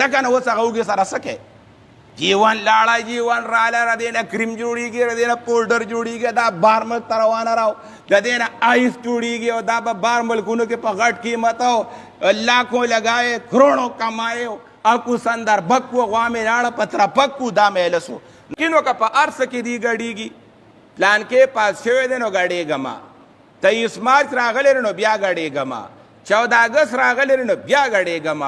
دا کنه اوس هغه وږي سره څه کوې؟ جیوان لاړه، جیوان راله، د دې نه کریم جوړېږي، د دې نه پوډر جوړېږي، دا بار ملک ته روانه راو، د دې نه آیس جوړېږي، او دا به بار ملکونو کې په غټ قیمت او لاکھوں لګایې، کروڑوں کمایې. اکو سندر بکو غوا مې لاړه په ترپکو دا مې لسو کینو که په هر څه کې دی ګډېږي. پلان کې پاس شوی دی نو ګډېږم، 23 مارچ راغلی نو بیا ګډېږم، 14 اګست راغلی نو بیا ګډېږم،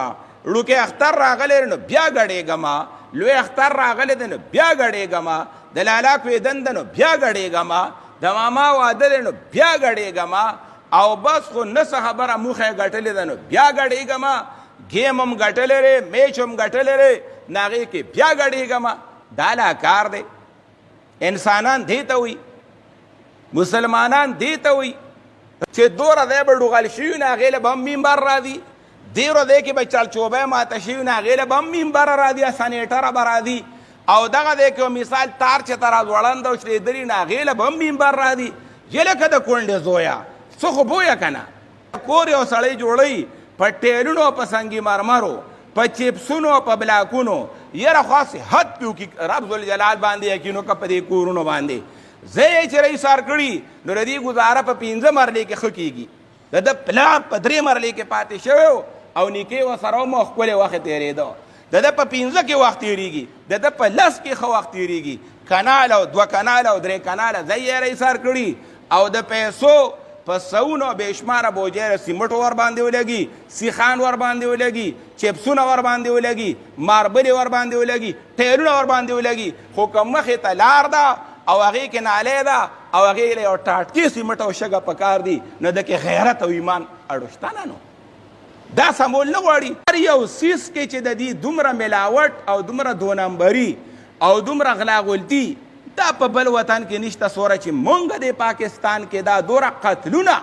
وړوکی اختر راغلی نو بیا ګډېږم، لوی اختر راغلی دی نو بیا ګډېږم، د لالا کویدن ده نو بیا ګډېږم، د ماما واده دی نو بیا ګډېږم، او بس خو نه څه خبره موخه یې ګټلې ده نو بیا ګډېږم، ګیم هم ګټلی دی، میچ هم ګټلی دی، نو هغې کې بیا ګډېږم. دا لا کار دی. انسانان دې ته وي، مسلمانان دې ته وي چې دوره ځای به ډوغل شوي نه هغې له به هم ممبر راځي، دیرو ځای کې به چړچوبی ماته شوي نه هغې له به هم ممبر راځي، سنیټره به راځي، او دغه ځای کې مثال تار چې ته راځوړند او شلېدلي نه هغې له به هم ممبر راځي. یې لکه د کونډې زویه څه خو بویه که نه. کور یو سړی جوړوي په ټیلونو او په سنګي مرمرو، په چپسونو او په بلاکونو، یاره خو هسې حد پې وکړي. رب ذوالجلال باندې یقین وکړه، په دې کورونو باندې ځای یې چې رئیسار کړي نو د دې ګزاره په 5 مرلې کې ښه کېږي. د ده پلار په 3 مرلې کې پاتې شوی او نیکې ورسره هم ښکلی وخت تېرېده. د ده په 5 کې وخت تېرېږي، د ده په 10 کې ښه وخت تېرېږي. کنال او 2 کنال او 3 کنال ځای یې رئیسار کړي او د پیسو په سوونو بې شماره بوجۍ د سیمټو ورباندې ولګي، سیخان ورباندې ولګي، چپسونه ورباندې ولګي، ماربلې ورباندې ولګي، ټیلونه ورباندې ولګي، خو که مخې ته لار ده او هغې کې نالی ده او هغې له یو ټاټکې سیمټ او شګه پکار دي، نو د کې غیرت او ایمان اړو شته نه. نو دا سمول نه غواړي. هر یو څیز کې چې د دې دومره ملاوټ او دومره دو نمبري او دومره غلا غلطي دا په بل وطن کې نشته، سوره چې مونږ د پاکستان کې دا دوره قتلونه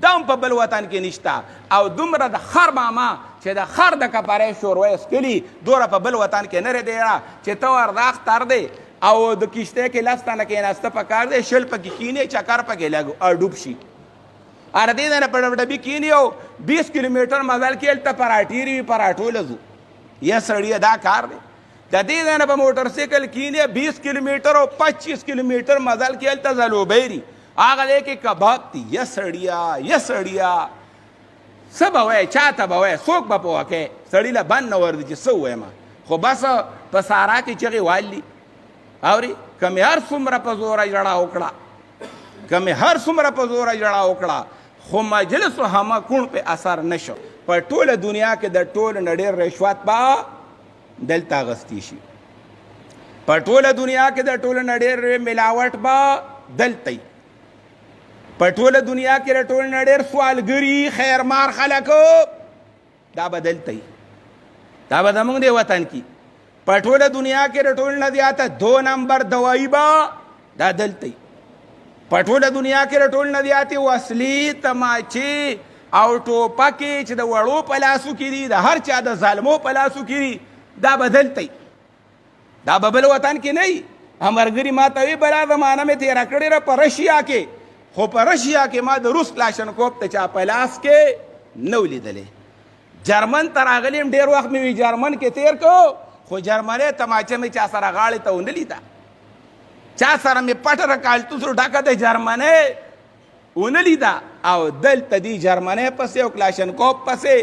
دا هم په بل وطن کې نشته، او دومره د خر ماما چې د خر د کپرې شوروه یې څکلي دوره په بل وطن کې نه دی را چې ته ورده اختر دی او د کښتۍ کې 10 تنه کېناسته پکار دی، 20 پکې کښېني، چکر پکې لګ او ډوب شي. اره دې نه په ډبي کښېني او 20 کیلومتر مزل کې هلته پراټېرې وي، پراټو له ځو. یا سړیه دا کار دی. د دې ځای نه په موټر سایکل کښېني، 20 کیلومتر او 25 کیلومتر مزل کې هلته ځلوبۍ دي، هغه ځای کې کباب دي. یا سړیه، یا سړیه، څه به وایې، چا ته به وایې، څوک به پوه کوې؟ سړي له بند نه ورځي چې څه ووایم، خو بس په سارا کې چغې والي. اوري که مې هر څومره په زوره ژړا وکړه، که مې هر څومره په زوره ژړا وکړه، خو مجلس همه کوڼ په اثر نشو. په ټوله دنیا کې د ټولو نه ډېر رشوت به دلته اغستی شي، په ټوله دنیا کې د ټولو نه ډېر ملاوټ به دلته، په ټوله دنیا کې د ټولو نه ډېر سوالګري خیرمار خلک دا به دلته، دا به زمونږ دی وطن کې. په ټوله دنیا کې د ټولو نه زیاته 2 نمبر دوایي به دا دلته، په ټوله دنیا کې د ټولو نه زیاتې وسلې، تماچې او ټوپکې چې د وړو په لاسو کې دي، د هر چا د ظالمو په لاسو کې دي، دا به دلته، دا به بل وطن کې نه وي. همرګري ما ته وی بلا زمانه مې تېره کړې ده په رشیا کې، خو په رشیا کې ما د روس کلاشنکوف ته چا په لاس کې نه ولیدلې. جرمن ته راغلی یم، ډېر وخت مې وي جرمن کې تېر کړو، خو جرمنۍ تماچه مې چا سره غاړې ته ونه لیده، چا سره مې پټه د کالتوسو ډکه د جرمنۍ ونه لیده. او دلته دی جرمنۍ پسې او کلاشنکوف پسې